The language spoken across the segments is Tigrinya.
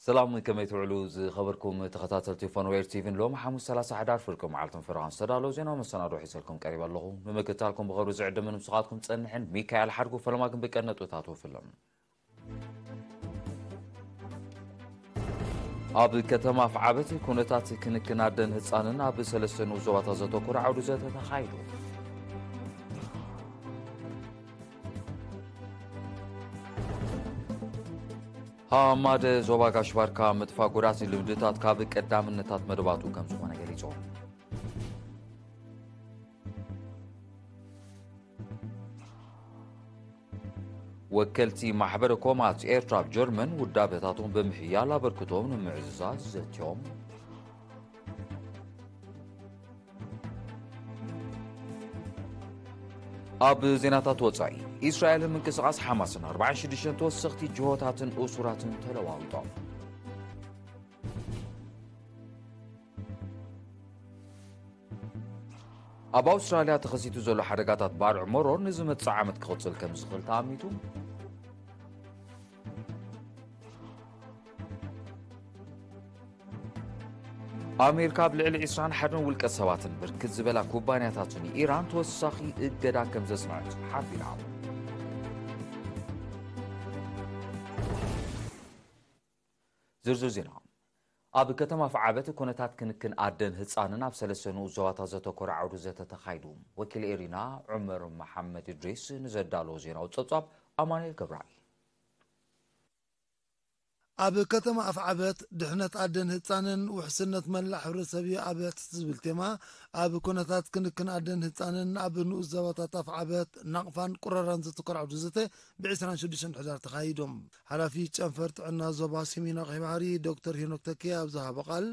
ሰላም፣ ከመይ ትውዕሉ ዝኸበርኩም ተኸታተልቲ ፎንዌር ቲቪን? ሎም ሓሙስ ሰላሳ ሕዳር ፍርቂ መዓልትን ፍርቓን ዝተዳለዉ ዜናዊ መሰናዶ ሒዘልኩም ቀሪበ ኣለኹ። ንምክትታልኩም ብኸብሪ ዝዕድምን ምስኻትኩም ጸንሕን ሚካኤል ሓድጉ። ፈለማ ግን ብቀንዲ ነጥብታት ወፍሎም። ኣብ ከተማ ኣፍዓበት ኩነታት ክንክን ኣደን ህጻንን ኣብ ሰለስተ ንኡስ ዞባታት ዘተኮረ ዓውዲ ዘተ ተኻይዱ። ሃማደ ዞባ ጋሽ ባርካ ምጥፋእ ጎዳእቲ ልምድታት ካብ ቀዳምነታት መደባቱ ከም ዝኾነ ገሊጹ። ወከልቲ ማሕበረ ኮማት ኤርትራ ኣብ ጀርመን ውዳበታቶም ብምሕያል ኣበርክቶም ንምዕዝዛዝ ዘትዮም። ኣብ ዜናታት ወጻኢ፣ ኢስራኤልን ምንቅስቓስ ሓማስን ኣርባዓን ሽዱሽተን ተወሰኽቲ ጅሆታትን እሱራትን ተለዋዊጦም። ኣብ ኣውስትራልያ ተኸሲቱ ዘሎ ሓደጋታት ባርዕ መሮር ንዝመጽእ ዓመት ክቕጽል ከም ዝኽእል ተኣሚቱ። ኣሜሪካ ኣብ ልዕሊ ዕስራን ሓደን ውልቀ ሰባትን ብርክት ዝበላ ኩባንያታትን ኢራን ተወሳኺ እገዳ ከም ዘጽንዐት ሓቢራ። ዝርዝር ዜና። ኣብ ከተማ ኣፍዓበት ኩነታት ክንክን ኣደን ህጻንን ኣብ ሰለስተ ንኡስ ዞባታት ዘተኮረ ዓውዲ ዘተ ተኻይዱ። ወኪል ኤሪና ዑመር መሓመድ እድሪስ ንዘዳለዎ ዜናዊ ጸብጻብ ኣማኑኤል ገብረኣብ። ኣብ ከተማ ኣፍዓበት ድሕነት ኣደን ህጻንን ውሕስነት መላእ ሕብረተሰብ እዩ ኣብ ትሕቲ ዝብል ቴማ ኣብ ኩነታት ክንክን ኣደን ህጻንን ኣብ ንኡስ ዞባታት ኣፍዓበት፣ ናቕፋን ቁረራን ዘተኮረ ዓውዲ ዘተ ብ ዕስራን ሽዱሽተን ሕዳር ተኻይዶም። ሓላፊ ጨንፈር ጥዕና ዞባ ሰሜናዊ ቀይሕ ባሕሪ ዶክተር ሄኖክ ተኪ ኣብ ዝሃቦ ቃል፣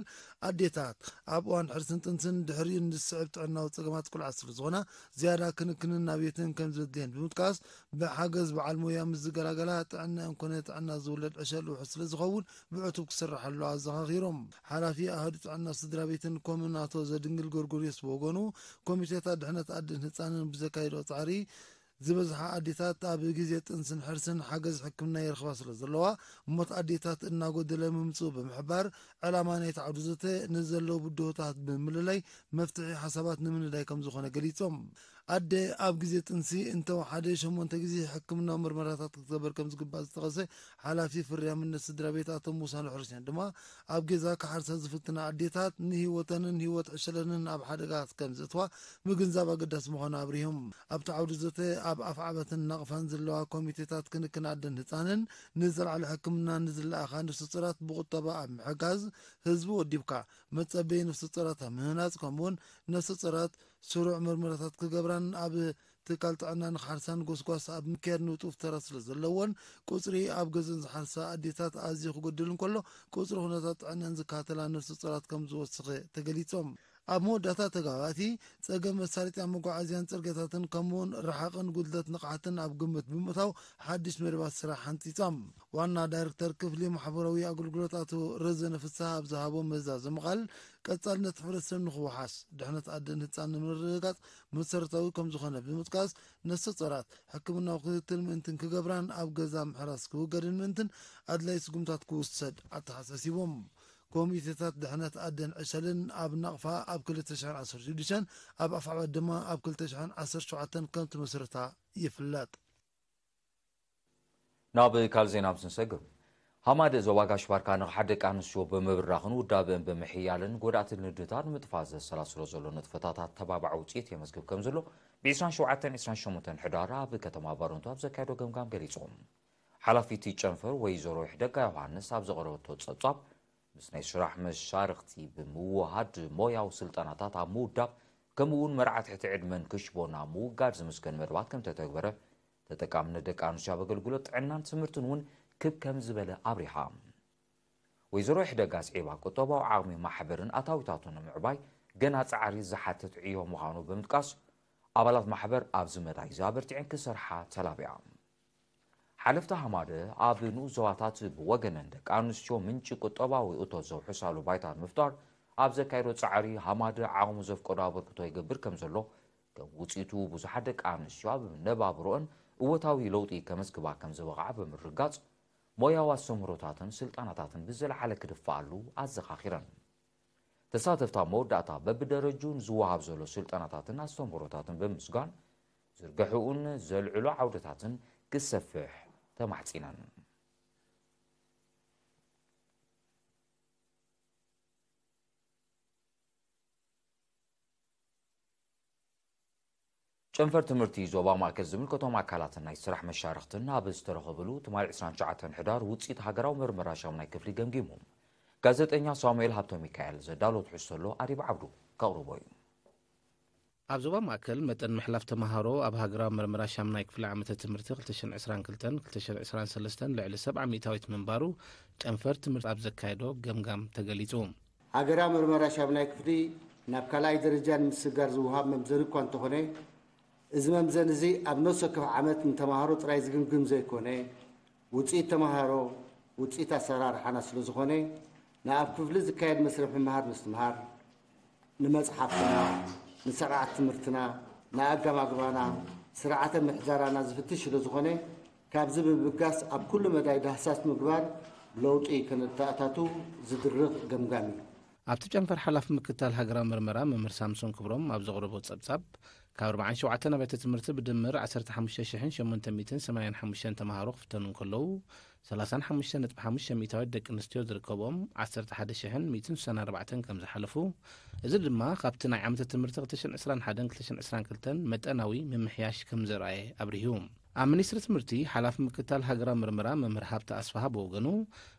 ኣዴታት ኣብ እዋን ሕርስን ጥንስን ድሕሪኡ ንዝስዕብ ጥዕናዊ ጸገማት ቁልዓት ስለ ዝኾና ዝያዳ ክንክንን ናብየትን ከም ዘድልየን ብምጥቃስ፣ ብሓገዝ በዓል ሞያ ምስ ዝገላገላ ጥዕናኦም ኮነ ጥዕና ዝውለድ ዕሸል ውሑስ ስለ ዝኸውን ብዕቱብ ክስርሓሉ ኣዘኻኺሮም። ሓላፊ ኣሃዱ ጥዕና ስድራ ቤትን ኮምን ኣቶ ዘድንግል ጎርጎርዮስ ብወገኑ፣ ኮሚቴታት ድሕነት ኣድን ህጻንን ብዘካየዶ ጻዕሪ፣ ዝበዝሓ ኣዴታት ኣብ ግዜ ጥንስን ሕርስን ሓገዝ ሕክምና ይረኽባ ስለ ዘለዋ፣ ሞት ኣዴታት እናጎደለ ምምጽኡ ብምሕባር፣ ዕላማ ናይቲ ዓውዲ ዘተ ንዘለዉ ብድሆታት ብምልላይ መፍትሒ ሓሳባት ንምንዳይ ከም ዝኾነ ገሊጾም። ኣደ ኣብ ግዜ ጥንሲ እንተወሓደ ሸሞንተ ግዜ ሕክምናዊ ምርመራታት ክትገበር ከም ዝግባእ ዝጠቐሰ ሓላፊ ፍርያምነት ስድራ ቤት ኣቶ ሙሳ ኑሕርሴን ድማ፣ ኣብ ገዛ ክሓርሳ ዝፍትና ኣዴታት ንህይወተንን ህይወት ዕሸለንን ኣብ ሓደጋ ከም ዘእትዋ ምግንዛብ ኣገዳሲ ምዃኑ ኣብሪሆም። ኣብቲ ዓውዲ ዘተ ኣብ ኣፍዓበትን ናቕፋን ዘለዋ ኮሚቴታት ክንክን ኣደን ህጻንን ንዝለዓለ ሕክምና ንዝለኣኻ ነፍሰ-ጾራት ብቁጠባ ኣብ ምሕጋዝ፣ ህዝቢ ወዲብካ መጸበዪ ነፍሰ-ጾራት ኣብ ምህናጽ፣ ከምኡውን ነፍሰ-ጾራት ስሩዕ ምርመራታት ክገብራን ኣብ ትካል ጥዕና ንኽሓርሳን ጎስጓስ ኣብ ምክያድ ንጡፍ ተራ ስለ ዘለዎን፣ ቁጽሪ ኣብ ገዝን ዝሓርሳ ኣዴታት ኣዝዩ ክጎድል እንከሎ፣ ቁጽሪ ኩነታት ጥዕናን ዝከታተላ ነፍሰ ጾራት ከም ዝወስኸ ተገሊጾም። ኣብ መወዳእታ፣ ተጋባእቲ ጸገም መሳለጥያ መጓዓዝያን ጽርግያታትን ከምኡውን ረሓቕን ጉድለት ንቕሓትን ኣብ ግምት ብምእታው ሓድሽ መደባት ስራሕ ሓንጺጾም። ዋና ዳይሬክተር ክፍሊ ማሕበራዊ ኣገልግሎት ኣቶ ረዘነ ፍስሃ ኣብ ዝሃቦ መዛዘሚ ቃል፣ ቀጻልነት ሕብረተሰብ ንኽወሓስ፣ ድሕነት ኣደን ህጻን ንምርግጋጽ መሰረታዊ ከም ዝኾነ ብምጥቃስ፣ ነፍሰ ጾራት ሕክምናዊ ክትትል ምእንትን ክገብራን ኣብ ገዛ ምሕራስ ክውገድን ምእንትን ኣድላይ ስጉምታት ክውሰድ ኣተሓሳሲቦም። ኮሚቴታት ድሕነት ኣደን ዕሸልን ኣብ ናቕፋ ኣብ ክልተ ሽሕን ዓሰርተ ሽዱሽተን፣ ኣብ ኣፍዓበት ድማ ኣብ ክልተ ሽሕን ዓሰርተ ሸውዓተን ከም ትመስርታ ይፍለጥ። ናብ ካልእ ዜና ምስ ንሰግር፣ ሃማደ ዞባ ጋሽ ባርካ ንቕሓት ደቂ ኣንስትዮ ብምብራኽን ውዳበን ብምሕያልን ጎዳእቲ ልምድታት ንምጥፋእ ዘሰላስሎ ዘሎ ንጥፈታት ኣተባባዒ ውፅኢት የመዝግብ ከም ዘሎ ብ ዕስራን ሸውዓተን ዕስራን ሸሞንተን ሕዳር ኣብ ከተማ ባረንቱ ኣብ ዘካየዶ ገምጋም ገሊጾም። ሓላፊት ጨንፈር ወይዘሮ ይሕደጋ ዮሃንስ ኣብ ዘቕረበቶ ጸብጻብ፣ ምስ ናይ ስራሕ መሻርኽቲ ብምውሃድ ሞያዊ ስልጠናታት ኣብ ምውዳብ፣ ከምኡ እውን መርዓ ትሕቲ ዕድመን ክሽቦን ኣብ ምውጋድ ዝምስገን መደባት ከም ተተግበረ፣ ተጠቃምነት ደቂ ኣንስትዮ ኣብ ኣገልግሎት ጥዕናን ትምህርትን እውን ክብ ከም ዝበለ ኣብሪሃ። ወይዘሮ ይሕደጋ ኣስዒባ፣ ቁጠባዊ ዓቕሚ ማሕበርን ኣታዊታቱን ንምዕባይ ገና ጻዕሪ ዝሓትት ዕዮ ምዃኑ ብምጥቃስ፣ ኣባላት ማሕበር ኣብዚ መዳይ እዚ ኣበርቲዐን ክሰርሓ ተላቢዓ። ሓለፍቲ ሃማደ ኣብ ንኡስ ዞባታት ብወገነን ደቂ ኣንስትዮ ምንጪ ቁጠባዊ እቶት ዘውሕሳሉ ባይታ ንምፍጣር ኣብ ዘካየዶ ጻዕሪ፣ ሃማደ ዓቕሙ ዘፍቀዶ ኣበርክቶ ይገብር ከም ዘሎ፣ ከም ውጽኢቱ ብዙሓት ደቂ ኣንስትዮ ኣብ መነባብሮአን እወታዊ ለውጢ ከመዝግባ ከም ዝበቕዓ ብምርግጋጽ፣ ሞያዊ ኣስተምህሮታትን ስልጠናታትን ብዝለዓለ ክድፈኣሉ ኣዘኻኺረን። ተሳተፍቲ ኣብ መወዳእታ በብደረጅኡ ንዝወሃብ ዘሎ ስልጠናታትን ኣስተምህሮታትን ብምስጓን ዝርግሕኡን ዘልዕሎ ዓውድታትን ክሰፍሕ ተማሕጺነን። ጨንፈር ትምህርቲ ዞባ ማእከል ዝምልከቶም ኣካላትን ናይ ስራሕ መሻርኽትን ኣብ ዝተረኸብሉ ትማሊ ዕስራን ትሽዓተን ሕዳር ውፅኢት ሃገራዊ ምርመራ ሻሙናይ ክፍሊ ገምጊሞም። ጋዜጠኛ ሳሙኤል ሃብተ ሚካኤል ዘዳሎ ትሕዝቶ ኣሎ፣ ኣሪብ ዓብዱ ከቕርቦ እዩ። ኣብ ዞባ ማእከል መጠን ምሕላፍ ተመሃሮ ኣብ ሃገራዊ ምርመራ ሻሙናይ ክፍሊ ዓመተ ትምህርቲ ክልተ ሽሕን ዕስራን ክልተን ክልተ ሽሕን ዕስራን ሰለስተን ልዕሊ ሰብዓ ሚእታዊት ምንባሩ ጨንፈር ትምህርቲ ኣብ ዘካየዶ ገምጋም ተገሊጹ። ሃገራዊ ምርመራ ሻሙናይ ክፍሊ ናብ ካልኣይ ደረጃ ንምስግጋር ዝወሃብ መምዘኒ እኳ እንተኾነ፣ እዚ መምዘኒ እዚ ኣብ ነፍሲ ወከፍ ዓመት ንተምሃሮ ጥራይ ዝግምግም ዘይኮነ፣ ውፅኢት ተምሃሮ፣ ውፅኢት ኣሰራርሓና ስለ ዝኾነ፣ ንኣብ ክፍሊ ዝካየድ መስርሕ ምምሃር ምስትምሃር፣ ንመፅሓፍትና፣ ንስርዓት ትምህርትና፣ ንኣገማግባና፣ ስርዓተ ምሕደራና ዝፍትሽ ስለ ዝኾነ፣ ካብዚ ብምብጋስ ኣብ ኩሉ መዳይ ዳህሳስ ምግባር ለውጢ ከነተኣታቱ ዝድርኽ ገምጋም እዩ። ኣብቲ ጨንፈር ሓላፊ ምክትታል ሃገራዊ ምርመራ መምህር ሳምሶን ክብሮም ኣብ ዘቕረቦ ጸብጻብ፣ ካብ ኣርባዓን ሸውዓተን ኣብያተ ትምህርቲ ብድምር ዓሰርተ ሓሙሽተ ሽሕን ሸሞንተ ሚእትን ሰማንያን ሓሙሽተን ተምሃሮ ክፍተኑ እንከለዉ፣ ሰላሳን ሓሙሽተን ነጥቢ ሓሙሽተ ሚእታዊት ደቂ ኣንስትዮ ዝርከብኦም ዓሰርተ ሓደ ሽሕን ሚእትን ስሳን ኣርባዕተን ከም ዝሓለፉ፣ እዚ ድማ ካብቲ ናይ ዓመተ ትምህርቲ ክልተ ሽሕን ዕስራን ሓደን ክልተ ሽሕን ዕስራን ክልተን መጠናዊ ምምሕያሽ ከም ዘርኣየ ኣብሪሁ። ኣብ ሚኒስትሪ ትምህርቲ ሓላፊ ምክትታል ሃገራዊ ምርመራ መምህር ሃብተ ኣስፍሃ ብወገኑ፣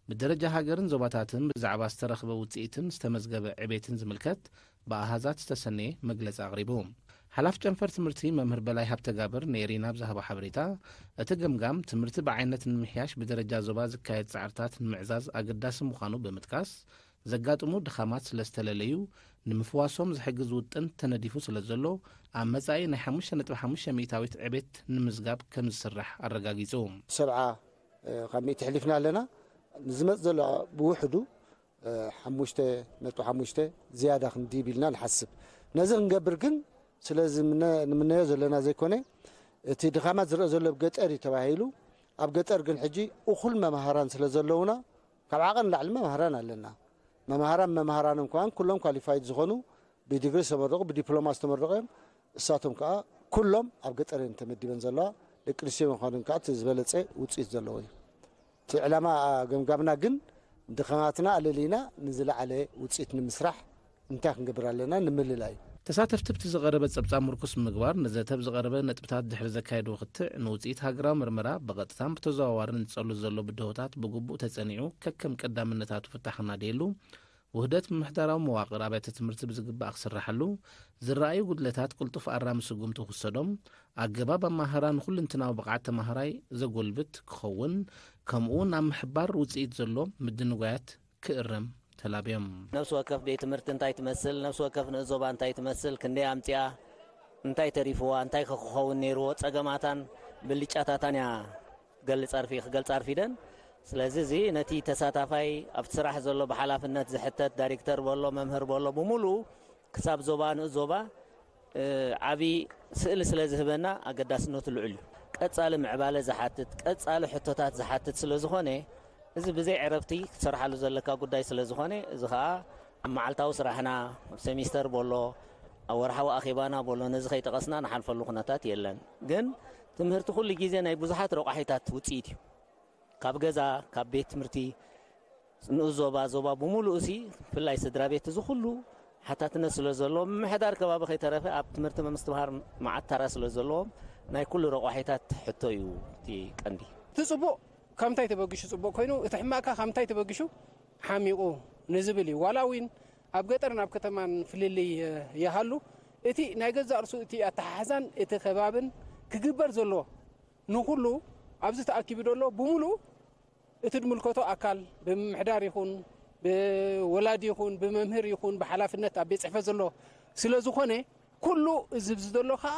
ብደረጃ ሃገርን ዞባታትን ብዛዕባ ዝተረኽበ ውፅኢትን ዝተመዝገበ ዕቤትን ዝምልከት ብኣሃዛት ዝተሰነየ መግለጺ ኣቕሪቡ። ሓላፊ ጨንፈር ትምህርቲ መምህር በላይ ሃብተጋብር ንኤሪና ኣብ ዝሃቦ ሓበሬታ፣ እቲ ገምጋም ትምህርቲ ብዓይነት ንምምሕያሽ ብደረጃ ዞባ ዝካየድ ጻዕርታት ንምዕዛዝ ኣገዳሲ ምዃኑ ብምጥቃስ፣ ዘጋጥሙ ድኻማት ስለ ዝተለለዩ፣ ንምፍዋሶም ዝሕግዝ ውጥን ተነዲፉ ስለ ዘሎ፣ ኣብ መጻኢ ናይ ሓሙሽተ ነጥቢ ሓሙሽተ ሚእታዊት ዕቤት ንምዝጋብ ከም ዝስራሕ ኣረጋጊጹ። ሰብዓ ካብ ሚእቲ ኣሕሊፍና ኣለና። ንዝመጽእ ዘሎ ብውሕዱ ሓሙሽተ ነጥቢ ሓሙሽተ ዝያዳ ክንድይብ ኢልና ንሓስብ። ነዚ ክንገብር ግን ስለ ዝምነ-፣ ንምነዮ ዘለና ዘይኮነ፣ እቲ ድኻማት ዝረአ ዘሎ ኣብ ገጠር እዩ ተባሂሉ። ኣብ ገጠር ግን ሕጂ እኹል መምሃራን ስለ ዘለውና፣ ካብ ዓቐን ንላዕሊ መምሃራን ኣለና። መምሃራን መምሃራንን ከኣ ኩሎም ኳሊፋይድ ዝኾኑ፣ ብዲግሪ ዝተመረቑ፣ ብዲፕሎማ ዝተመረቑ እዮም። እሳቶም ከኣ ኩሎም ኣብ ገጠር እየን ተመዲበን ዘለዋ። ደቂ ኣንስትዮ ምዃነን ከኣ እቲ ዝበለጸ ውጽኢት ዘለዎ እዩ። እቲ ዕላማ ገምጋምና ግን ድኻማትና ኣለሊና ንዝለዓለ ውጽኢት ንምስራሕ እንታይ ክንገብር ኣለና ንምልላይ። ተሳተፍቲ ኣብቲ ዝቐረበ ጸብጻብ ምርኩስ ብምግባር ንዘተ ብዝቐረበ ነጥብታት ድሕሪ ዘካየድዎ ክትዕ ንውጽኢት ሃገራዊ ምርመራ ብቐጥታን ብተዘዋዋርን ዝጸሉ ዘሎ ብድሆታት ብግቡእ ተጸኒዑ ከከም ቀዳምነታቱ ፍታሕ ክናደየሉ፣ ውህደት ምምሕዳራዊ መዋቕር ኣብያተ ትምህርቲ ብዝግባእ ክስራሓሉ፣ ዝረኣዩ ጉድለታት ቅልጡፍ ኣራሚ ስጉምቲ ክውሰዶም፣ ኣገባብ ኣማህራ ንኹልንትናዊ ብቕዓት ተማሃራይ ዘጎልብት ክኸውን፣ ከምኡ እውን ኣብ ምሕባር ውጽኢት ዘሎ ምድንጓያት ክእረም ተላብዮም። ነፍሲ ወከፍ ቤት ትምህርቲ እንታይ ትመስል፣ ነፍሲ ወከፍ ንእስ ዞባ እንታይ ትመስል፣ ክንደይ ኣምጺኣ፣ እንታይ ተሪፍዋ፣ እንታይ ከ ክኸውን ነይርዎ፣ ጸገማታን ብልጫታታን እያ ገልጽ ኣርፊ-፣ ክገልጽ ኣርፊደን። ስለዚ እዚ ነቲ ተሳታፋይ ኣብቲ ስራሕ ዘሎ ብሓላፍነት ዝሕተት ዳይሬክተር በሎ፣ መምህር በሎ፣ ብምሉኡ ክሳብ ዞባ ንእስ ዞባ እ፣ ዓቢ ስእሊ ስለ ዝህበና ኣገዳስነቱ ልዑል እዩ። ቀጻሊ ምዕባለ ዝሓትት፣ ቀጻሊ ሕቶታት ዝሓትት ስለ ዝኾነ፣ እዚ ብዘይ ዕረፍቲ ክትሰርሓሉ ዘለካ ጉዳይ ስለ ዝኾነ፣ እዚ ኸኣ ኣብ መዓልታዊ ስራሕና፣ ኣብ ሴሚስተር በሎ፣ ኣብ ወርሓዊ ኣኼባና በሎ፣ ነዚ ከይጠቐስና ንሓልፈሉ ኩነታት የለን። ግን ትምህርቲ ኩሉ ግዜ ናይ ብዙሓት ረቋሒታት ውጽኢት እዩ። ካብ ገዛ፣ ካብ ቤት ትምህርቲ፣ ንኡስ ዞባ፣ ዞባ ብምሉኡ ሲ፣ ብፍላይ ስድራ ቤት እዚ ኩሉ ሓታትነት ስለ ዘለዎ፣ ምምሕዳር ከባቢ ከይተረፈ ኣብ ትምህርቲ ምስትምሃር መዓት ታራ ስለ ዘለዎም፣ ናይ ኩሉ ረቋሒታት ሕቶ እዩ እቲ ቀንዲ። እቲ ጽቡቕ ካብ እንታይ ተበጊሹ ጽቡቕ ኮይኑ፣ እቲ ሕማቕካ ካብ እንታይ ተበጊሹ ሓሚቑ ንዝብል እዩ። ዋላ እውን ኣብ ገጠርን ኣብ ከተማን ፍልልይ፣ እ፣ ይሃሉ፣ እቲ ናይ ገዛእ ርእሱ እቲ ኣተሓሕዛን እቲ ከባብን ክግበር ዘለዎ ንኹሉ ኣብዚ ተኣኪቡ ዘሎ ብምሉኡ እቲ ዝምልከቶ ኣካል ብምምሕዳር ይኹን ብወላዲ ይኹን ብመምህር ይኹን ብሓላፍነት ኣብ ቤት ጽሕፈት ዘሎ ስለ ዝኾነ፣ ኩሉ እዚ ኣብዚ ዘሎ ኸኣ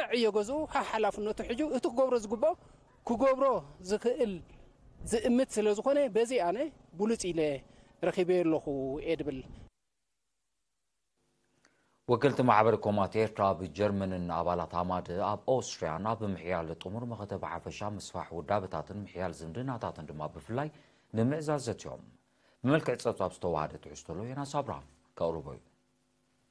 ዕዕዮ ገዝኡ ሓሓላፍነቱ ሒዙ እቲ ክገብሮ ዝግብኦ ክገብሮ ዝኽእል ዝእምት ስለ ዝኾነ፣ በዚ ኣነ ብሉጽ ኢለ ረኺበዮ ኣለኹ እየ ድብል። ወከልቲ ማሕበር ኮማት ኤርትራ ኣብ ጀርመንን ኣባላት ሃማደ ኣብ ኦስትርያን ኣብ ምሕያል ጥሙር መኸተ ብሓፈሻ ምስፋሕ ውዳበታትን ምሕያል ዝምድናታትን ድማ ብፍላይ ንምዕዛዝ ዘትዮም። ብመልክዕ ጸብጻብ ዝተዋሃደ ትሕዝቶ ኣሎ ዮናስ ኣብርሃም ከቕርቦ እዩ።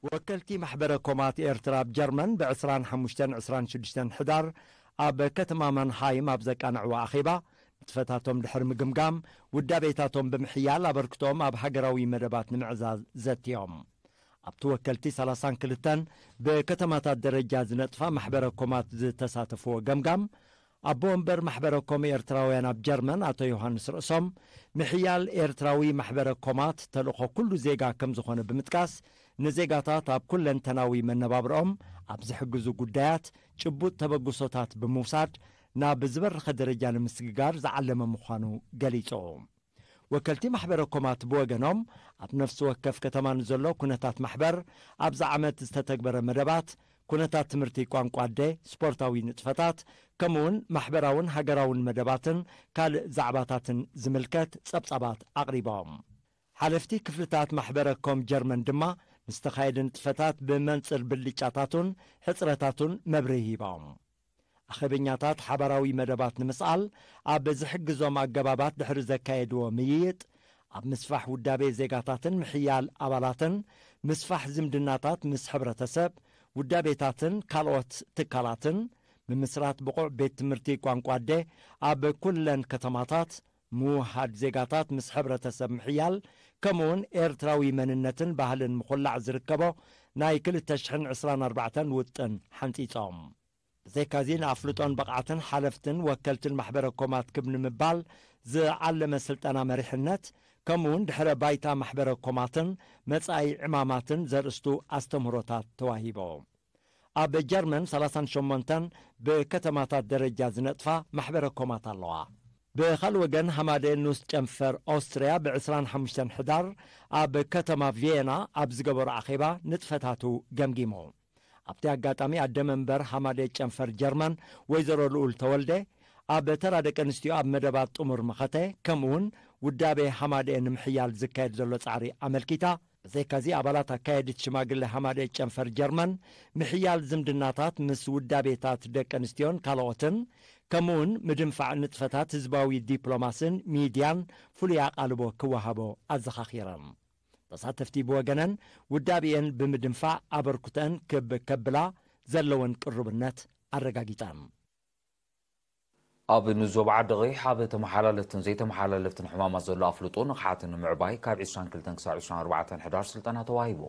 ወከልቲ ማሕበረ ኮማት ኤርትራ ኣብ ጀርመን ብ ዕስራን ሓሙሽተን ዕስራን ሽዱሽተን ሕዳር ኣብ ከተማ ማንሃይም ኣብ ዘቃንዕዎ ኣኼባ፣ ንጥፈታቶም ድሕሪ ምግምጋም፣ ውዳቤታቶም ብምሕያል ኣበርክቶኦም ኣብ ሃገራዊ መደባት ንምዕዛዝ ዘትዮም። ኣብቲ ወከልቲ ሰላሳን ክልተን ብከተማታት ደረጃ ዝነጥፋ ማሕበረ ኮማት ዝተሳተፍዎ ገምጋም፣ ኣቦ ወንበር ማሕበረ ኮም ኤርትራውያን ኣብ ጀርመን ኣቶ ዮሃንስ ርእሶም፣ ምሕያል ኤርትራዊ ማሕበረ ኮማት ተልእኾ ኩሉ ዜጋ ከም ዝኾነ ብምጥቃስ፣ ንዜጋታት ኣብ ኩለንተናዊ መነባብርኦም ኣብ ዝሕግዙ ጉዳያት ጭቡጥ ተበግሶታት ብምውሳድ ናብ ዝበረኸ ደረጃ ንምስግጋር ዝዓለመ ምዃኑ ገሊጹ። ወከልቲ ማሕበረ ኮማት ብወገኖም፣ ኣብ ነፍሲ ወከፍ ከተማ ንዘሎ ኩነታት ማሕበር፣ ኣብዚ ዓመት ዝተተግበረ መደባት፣ ኩነታት ትምህርቲ ቋንቋ ኣደ፣ ስፖርታዊ ንጥፈታት፣ ከምኡውን ማሕበራውን ሃገራውን መደባትን ካልእ ዛዕባታትን ዝምልከት ጸብጻባት ኣቕሪቦም። ሓለፍቲ ክፍልታት ማሕበረ ኮም ጀርመን ድማ፣ ንዝተኻየደ ንጥፈታት ብመንጽር ብልጫታቱን ሕጽረታቱን መብርሂ ሂቦም። ኣኼበኛታት ሓባራዊ መደባት ንምስኣል ኣብ ዝሕግዞም ኣገባባት ድሕሪ ዘካየድዎ ምይይጥ፣ ኣብ ምስፋሕ ውዳቤ ዜጋታትን ምሕያል ኣባላትን፣ ምስፋሕ ዝምድናታት ምስ ሕብረተሰብ፣ ውዳቤታትን ካልኦት ትካላትን፣ ምምስራት ብቑዕ ቤት ትምህርቲ ቋንቋ ኣደ ኣብ ኩለን ከተማታት፣ ምውሃድ ዜጋታት ምስ ሕብረተሰብ ምሕያል፣ ከምኡውን ኤርትራዊ መንነትን ባህልን ምኹላዕ ዝርከቦ ናይ ክልተ ሽሕን ዕስራን ኣርባዕተን ውጥን ሓንጺጾም። ብዘይካዚ ንኣፍልጦን ብቕዓትን ሓለፍትን ወከልትን ማሕበረ ኮማት ክብ ንምባል ዝዓለመ ስልጠና መሪሕነት፣ ከምኡውን ድሕረ ባይታ ማሕበረ ኮማትን መጻኢ ዕማማትን ዘርእስቱ ኣስተምህሮታት ተዋሂቦ። ኣብ ጀርመን ሰላሳን ሸሞንተን ብከተማታት ደረጃ ዝነጥፋ ማሕበረ ኮማት ኣለዋ። ብኻልእ ወገን ሃማደ ንኡስ ጨንፈር ኦስትርያ ብ ዕስራን ሓሙሽተን ሕዳር ኣብ ከተማ ቪየና ኣብ ዝገበሮ ኣኼባ ንጥፈታቱ ገምጊሙ። ኣብቲ ኣጋጣሚ ኣደ መንበር ሃማደ ጨንፈር ጀርመን ወይዘሮ ልኡል ተወልደ፣ ኣብ ተራ ደቂ ኣንስትዮ ኣብ መደባት ጥሙር መኸተ፣ ከምኡውን ውዳቤ ሃማደ ንምሕያል ዝካየድ ዘሎ ጻዕሪ ኣመልኪታ፣ ብዘይካዚ ኣባላት ኣካየዲት ሽማግለ ሃማደ ጨንፈር ጀርመን፣ ምሕያል ዝምድናታት ምስ ውዳቤታት ደቂ ኣንስትዮን ካልኦትን፣ ከምኡውን ምድንፋዕ ንጥፈታት ህዝባዊ ዲፕሎማስን ሚድያን ፍሉይ ኣቓልቦ ክወሃቦ ኣዘኻኺረን። ተሳተፍቲ ብወገነን ውዳቤኤን ብምድንፋዕ ኣበርክቶአን ክብ ከብላ ዘለወን ቅሩብነት ኣረጋጊጸን። ኣብ ንዞባ ዓዲ ቀይሕ ኣብ ተመሓላለፍትን ዘይተመሓላለፍትን ሕማማት ዘሎ ኣፍልጦ ንቕሓትን ንምዕባይ ካብ ዕስራን ክልተን ክሳብ ዕስራን ኣርባዕተን ሕዳር ስልጠና ተዋሂቡ።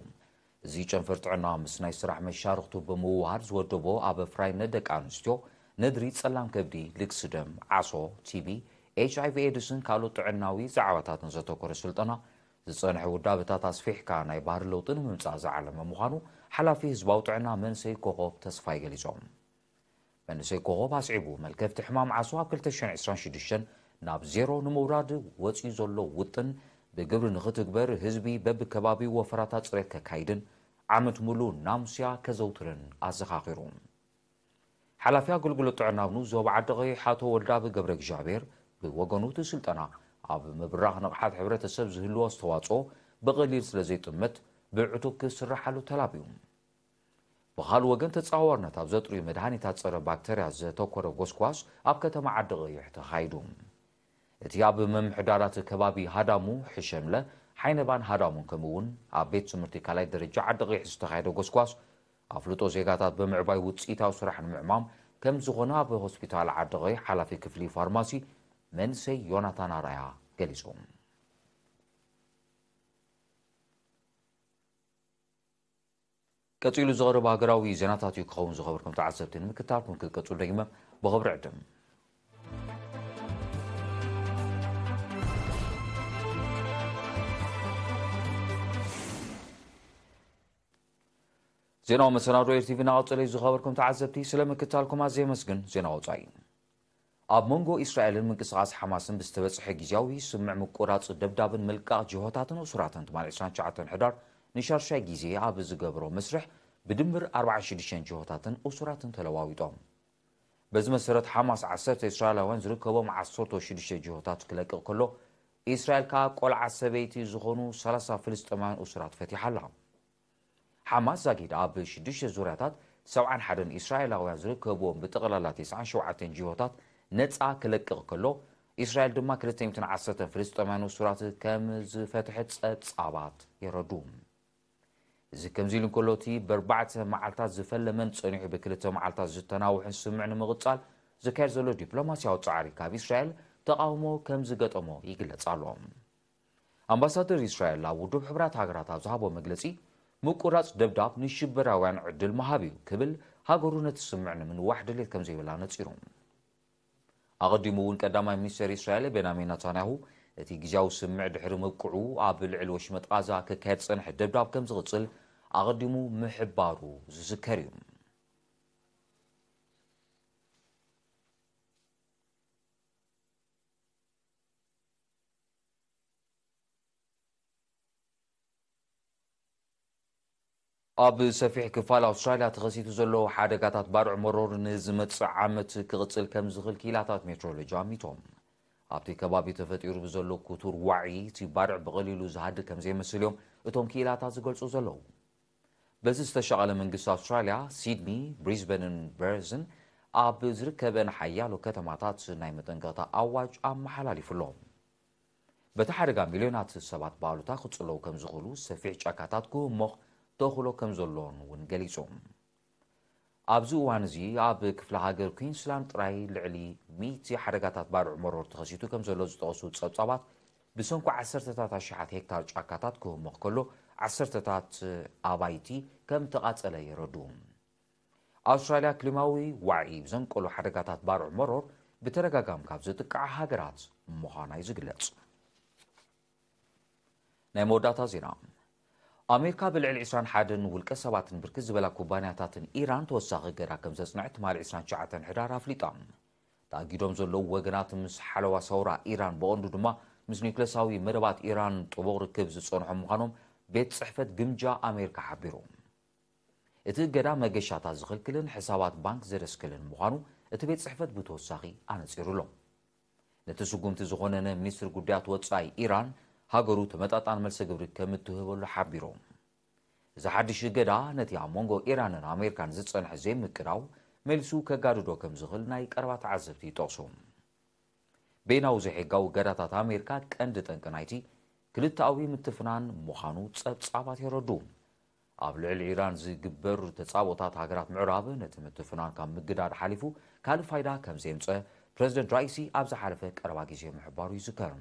እዚ ጨንፈር ጥዕና ምስ ናይ ስራሕ መሻርኽቱ ብምውሃድ ዝወደቦ ኣብ ፍራይነት ደቂ ኣንስትዮ፣ ነድሪ፣ ጸላም ከብዲ፣ ልግሲ ደም፣ ዓሶ፣ ቲቢ፣ ኤች ኣይ ቪ ኤድስን ካልኦት ጥዕናዊ ዛዕባታትን ዘተኮረ ስልጠና፣ ዝጸንሐ ውዳበታት ኣስፊሕካ ናይ ባህሪ ለውጢ ንምምጻእ ዝዓለመ ምዃኑ ሓላፊ ህዝባዊ ጥዕና መንእሰይ ኮኾብ ተስፋይ ገሊጾም። መንእሰይ ኮኾብ ኣስዒቡ፣ መልከፍቲ ሕማም ዓሶ ኣብ ክልተ ሽሕን ዕስራን ሽዱሽተን ናብ ዜሮ ንምውራድ ወጺኡ ዘሎ ውጥን ብግብሪ ንኽትግበር ህዝቢ በብከባቢኡ ወፈራታት ጽሬት ከካይድን ዓመት ሙሉእ ናሙስያ ከዘውትርን ኣዘኻኺሩ። ሓላፊ ኣገልግሎት ጥዕና ኣብ ንኡስ ዞባ ዓዲ ቀይሕ ኣቶ ወልደኣብ ገብረ እግዚኣብሔር ብወገኑ እቲ ስልጠና ኣብ ምብራኽ ንቕሓት ሕብረተሰብ ዝህልዎ ኣስተዋጽኦ ብቐሊል ስለ ዘይጥመት ብዕቱብ ክስራሓሉ ተላብዩ። ብኻልእ ወገን ተጻዋርነት ኣብ ዘጥርዩ መድሃኒታት ጸረ ባክተርያ ዘተኮረ ጎስጓስ ኣብ ከተማ ዓዲ ቀይሕ ተኻይዱ። እቲ ኣብ ምምሕዳራት ከባቢ ሃዳሙ፣ ሕሸምለ፣ ሓይነባን ሃዳሙን ከምኡ እውን ኣብ ቤት ትምህርቲ ካልኣይ ደረጃ ዓዲ ቀይሕ ዝተኻየደ ጎስጓስ ኣፍልጦ ዜጋታት ብምዕባይ ውጽኢታዊ ስራሕ ንምዕማም ከም ዝኾነ ኣብ ሆስፒታል ዓዲ ቀይሕ ሓላፊ ክፍሊ ፋርማሲ መንእሰይ ዮናታን ኣርኣያ ገሊጹ። ቀጺሉ ዝቐርብ ሃገራዊ ዜናታት እዩ ክኸውን። ዝኸበርኩም ተዓዘብቲ ንምክታልኩም ክትቀጽሉ ደጊመ ብኽብሪ ዕድም። ዜናዊ መሰናዶ ኤር ቲ ቪ እናቐጸለ እዩ። ዝኸበርኩም ተዓዘብቲ ስለ ምክታልኩም ኣዝየ የመስግን። ዜና ወጻኢ። ኣብ መንጎ እስራኤልን ምንቅስቓስ ሓማስን ብዝተበጽሐ ግዝያዊ ስምምዕ ምቁራጽ ደብዳብን ምልቃቕ ጅሆታትን እሱራትን ትማሊ ዕስራን ትሽዓተን ሕዳር ንሻድሻይ ግዜ ኣብ ዝገብሮ መስርሕ ብድምር ኣርባዓን ሽዱሽተን ጅሆታትን እሱራትን ተለዋዊጦም። በዚ መሰረት ሓማስ ዓሰርተ እስራኤላውያን ዝርከቦም ዓሰርተ ሽዱሽተ ጅሆታት ክለቅቕ ከሎ፣ እስራኤል ከኣ ቆልዓ ሰበይቲ ዝኾኑ ሰላሳ ፍልስጤማውያን እሱራት ፈቲሓ ኣላ። ዓማስ ዛጊድ ኣብ ሽዱሽተ ዙርያታት ሰብዓን ሓደን እስራኤላውያን ዝርከብዎም ብጠቕላላ ተስዓን ሸውዓተን ጅሆታት ነጻ ክለቅቕ ከሎ፣ እስራኤል ድማ ክልተ ሚእትን ዓሰርተን ፍልስጤማውያን እሱራት ከም ዝፈትሐት ጸብጻባት የረዱ። እዚ ከምዚ ኢሉ እንከሎ፣ እቲ በርባዕተ መዓልታት ዝፈለመን ጸኒሑ ብክልተ መዓልታት ዝተናውሐን ስምምዕ ንምቕጻል ዝካየድ ዘሎ ዲፕሎማስያዊ ጻዕሪ ካብ እስራኤል ተቓውሞ ከም ዝገጠሞ ይግለጽ ኣሎ። ኣምባሳደር እስራኤል ኣብ ውድብ ሕቡራት ሃገራት ኣብ ዝሃቦ መግለጺ፣ ምቁራጽ ደብዳብ ንሽበራውያን ዕድል ምሃብ እዩ ክብል፣ ሃገሩ ነቲ ስምምዕ ንምንዋሕ ድሌት ከም ዘይብላ ነጺሩ። ኣቐዲሙ እውን ቀዳማይ ሚኒስተር እስራኤል ቤንያሚን ናታንያሁ፣ እቲ ግዜያዊ ስምምዕ ድሕሪ ምብቅዑ ኣብ ልዕሊ ወሽመጥ ቓዛ ክካየድ ዝጸንሐ ደብዳብ ከም ዝቕጽል ኣቐዲሙ ምሕባሩ ዝዝከር እዩ። ኣብ ሰፊሕ ክፋል ኣውስትራልያ ተኸሲቱ ዘሎ ሓደጋታት ባርዕ መሮር ንዝመጽእ ዓመት ክቕጽል ከም ዝኽእል ክኢላታት ሜትሮሎጂ ኣሚቶም። ኣብቲ ከባቢ ተፈጢሩ ብዘሎ ክቱር ዋዒ፣ እቲ ባርዕ ብቐሊሉ ዝሃድእ ከም ዘይመስል እዮም እቶም ክኢላታት ዝገልጹ ዘለዉ። በዚ ዝተሻቐለ መንግስቲ ኣውስትራልያ፣ ሲድኒ፣ ብሪዝበንን በርዝን ኣብ ዝርከበን ሓያሎ ከተማታት ናይ መጠንቀቕታ ኣዋጅ ኣመሓላሊፉ ኣሎ። በቲ ሓደጋ ሚልዮናት ሰባት ብኣሉታ ክጽለዉ ከም ዝኽእሉ፣ ሰፊሕ ጫካታት ክህሞኽ ተኽእሎ ከም ዘሎን እውን ገሊጹ። ኣብዚ እዋን እዚ ኣብ ክፍለ ሃገር ኩዊንስላንድ ጥራይ ልዕሊ ሚእቲ ሓደጋታት ባርዕ መሮር ተኸሲቱ ከም ዘሎ ዝጠቐሱ ጸብጻባት፣ ብሰንኩ ዓሰርተታት ኣሽሓት ሄክታር ጫካታት ክህሞኽ ከሎ፣ ዓሰርተታት ኣባይቲ ከም ተቓጸለ የረዱ። ኣውስትራልያ ክሊማዊ ዋዒ ብዘንቀሉ ሓደጋታት ባርዕ መሮር ብተደጋጋሚ ካብ ዝጥቃዓ ሃገራት ምዃና እዩ ዝግለጽ። ናይ መወዳእታ ዜና። ኣሜሪካ ብልዕሊ ዕስራን ሓደን ውልቀ ሰባትን ብርክት ዝበላ ኩባንያታትን ኢራን ተወሳኺ እገዳ ከም ዘጽንዐት ትማሊ ዕስራን ትሽዓተን ሕዳር ኣፍሊጣ። ተኣጊዶም ዘለዉ ወገናት ምስ ሓለዋ ሰውራ ኢራን፣ ብቐንዱ ድማ ምስ ኒውክለሳዊ መደባት ኢራን ጥቡቕ ርክብ ዝጸንሖም ምዃኖም ቤት ጽሕፈት ግምጃ ኣሜሪካ ሓቢሩ። እቲ እገዳ መገሻታት ዝኽልክልን ሕሳባት ባንክ ዘደስክልን ምዃኑ እቲ ቤት ጽሕፈት ብተወሳኺ ኣነጺሩ ኣሎ። ነቲ ስጉምቲ ዝኾነነ ሚኒስትሪ ጉዳያት ወጻኢ ኢራን፣ ሃገሩ ተመጣጣኒ መልሰ ግብሪ ከም እትህበሉ ሓቢሩ። እዚ ሓድሽ እገዳ ነቲ ኣብ መንጎ ኢራንን ኣሜሪካን ዝጸንሐ ዘይምቅዳው መሊሱ ከጋድዶ ከም ዝኽእል ናይ ቀረባ ተዓዘብቲ ይጠቕሱ። በይናዊ ዘይሕጋዊ እገዳታት ኣሜሪካ ቀንዲ ጠንቂ ናይቲ ክልተኣዊ ምትፍናን ምዃኑ ጸብጻባት የረዱ። ኣብ ልዕሊ ኢራን ዝግበር ተጻብኦታት፣ ሃገራት ምዕራብ ነቲ ምትፍናን ካብ ምግዳድ ሓሊፉ ካልእ ፋይዳ ከም ዘየምጸ ፕረዚደንት ራኢሲ ኣብ ዝሓለፈ ቀረባ ግዜ ምሕባሩ ይዝከር።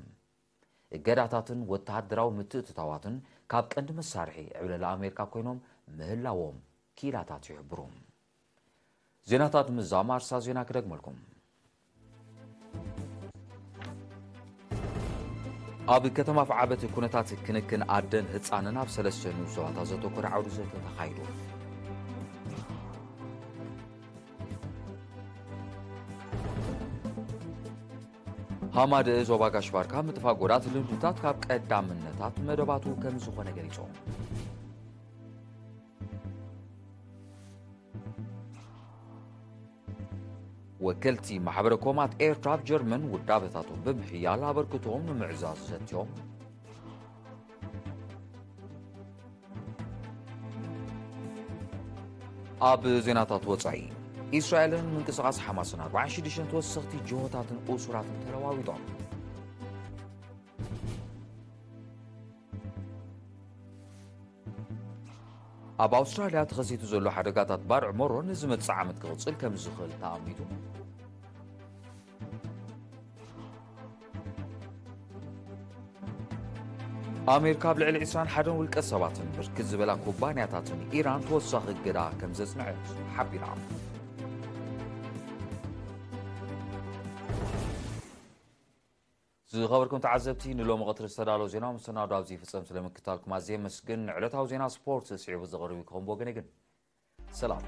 እገዳታትን ወተሃደራዊ ምትእትታዋትን ካብ ቀንዲ መሳርሒ ዕብለላ ኣሜሪካ ኮይኖም ምህላዎም ክኢላታት ይሕብሩ። ዜናታት ምዛም ኣርሳ ዜና ክደግመልኩም። ኣብ ከተማ ኣፍዓበት ኩነታት ክንክን ኣደን ህጻንን ኣብ ሰለስተ ንኡስ ዞባታት ዘተኮረ ዓውዲ ዘተ ተኻይዱ። ሃማደእ ዞባ ጋሽ ባርካ ምጥፋእ ጎዳት ልምድታት ካብ ቀዳምነታት መደባቱ ከም ዝኾነ ገሊጹ። ወከልቲ ማሕበረ ኮማት ኤርትራ ኣብ ጀርመን ውዳበታቶም ብምሕያል ኣበርክቶኦም ንምዕዛዝ ዘትዮም። ኣብ ዜናታት ወጻኢ፣ ኢስራኤልን ምንቅስቓስ ሓማስን ኣርባዓን ሽዱሽተን ተወሰኽቲ ጅሆታትን እሱራትን ተለዋዊጦም። ኣብ ኣውስትራልያ ተኸሲቱ ዘሎ ሓደጋታት ባርዕ መሮር ንዝመጽእ ዓመት ክቕጽል ከም ዝኽእል ተኣሚቱ። ኣሜሪካ ኣብ ልዕሊ ዕስራን ሓደን ውልቀ ሰባትን ብርክት ዝበላ ኩባንያታትን ኢራን ተወሳኺ እገዳ ከም ዘጽንዐት ሓቢራ። ዝኸበርኩም ተዓዘብቲ፣ ንሎሚ ቀትሪ ዝተዳለወ ዜና መሰናዶ ኣብዚ ይፍጸም። ስለምክታልኩም ኣዝየ የመስግን። ንዕለታዊ ዜና ስፖርት ስዒቡ ዝቐርብ ክኸውን ብወገነይ ግን ሰላም።